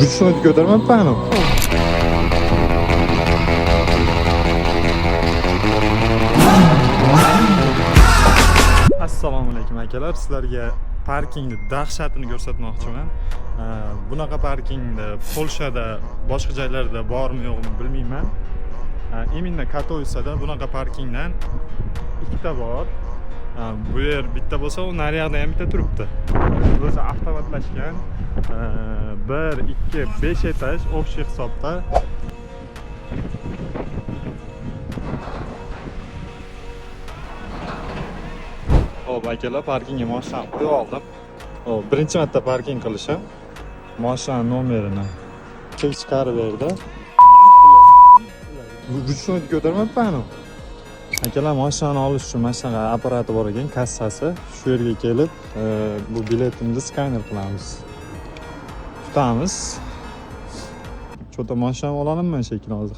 Ручной ko'tarmabman. Assalomu alaykum, akalar. Sizlarga parkingni dahshatini ko'rsatmoqchiman. Bunaqa parkingni Polshada, boshqa joylarda bormi, yo'qmi, bilmayman. Именно Katowisada bunaqa parkingdan ikkita bor. Bu yer bitta bo'lsa, u naryoqda ham bitta turibdi. O'zi avtomatlashgan. 1, 2, 5 etaj общий hisobda. Xo'p, akalar, parkingga mashinani qo'yib oldim. Xo'p, birinchi marta parking qilishim. Mashina nomerini chek chiqarib berdi. Ручной ko'tarmabman. Akalar, mashinani olish uchun mana shunaqa apparati bor ekan, kassasi. Shu yerga kelib, bu biletimizni skaner qilamiz. Kutamiz. Что-то mashinani olaman shekilli hozir.